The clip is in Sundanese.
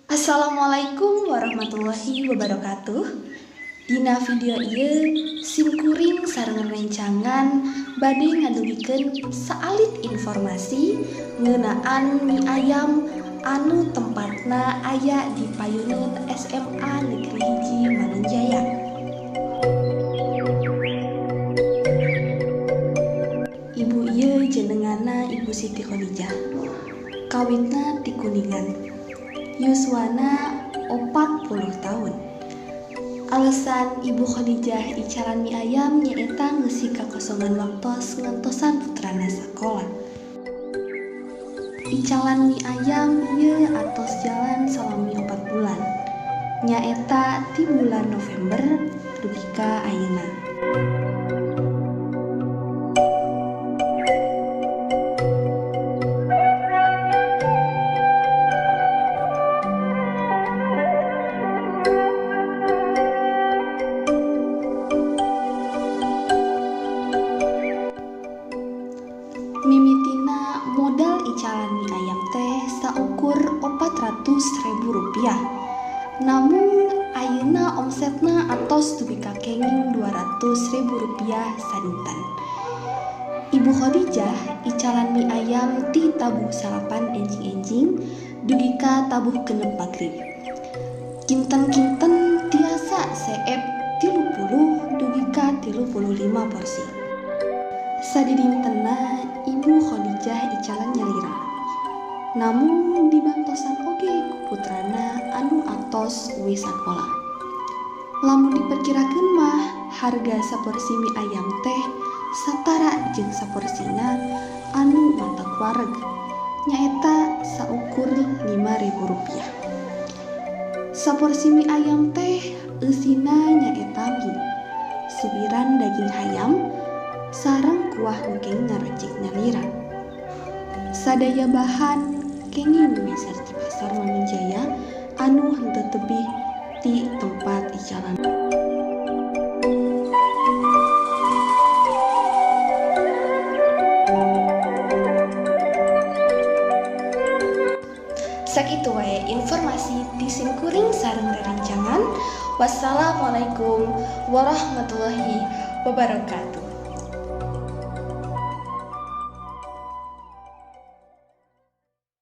Assalamualaikum warahmatullahi wabarakatuh. Dina video ieu simkuring sareng rencangan bade ngadugikeun saalit informasi ngeunaan mie ayam anu tempatna aya di payuneun SMA Negeri 1 Manonjaya. Ibu ieu jenenganna Ibu Siti Khodijah. Kawitna ti Kuningan. Yuswana 40 tahun. Alasan Ibu Khodijah icalan mie ayam nyaeta ngeusi kakosongan waktos ngantosan putrana sakola. Icalan mie ayam ieu atos jalan salami 4 bulan. Nyaeta ti bulan November dugi ka ayeuna. Mimitina modal icalan mie ayam teh saukur 400.000 rupiah. Namun ayeuna omsetna atos dugi ka kenging 200.000 rupiah sadinten. Ibu Khodijah icalan mie ayam ti tabuh 9 enjing-enjing dugi ka tabuh 6 magrib. Kinten-kinten tiasa seep 30 dugi ka 35 porsi. Sadidintena Ibu Khodijah icalan nyalira. Namun dibantosan oge ku putrana anu atos wis sakola. Lamun diperkirakeun mah harga saporsi mie ayam teh satara jeung saporsina anu matak wareg nyaeta saukur 5.000 rupiah. Saporsi mie ayam teh eusina nyaeta mie, suwiran daging hayam, sareng kuah nu kenging ngaracik nyalira. Sadaya bahan kenging meser di pasar Manonjaya anu henteu tebih ti tempat icalan. Sakitu wae informasi ti simkuring sareng rerencangan. Wassalamualaikum warahmatullahi wabarakatuh.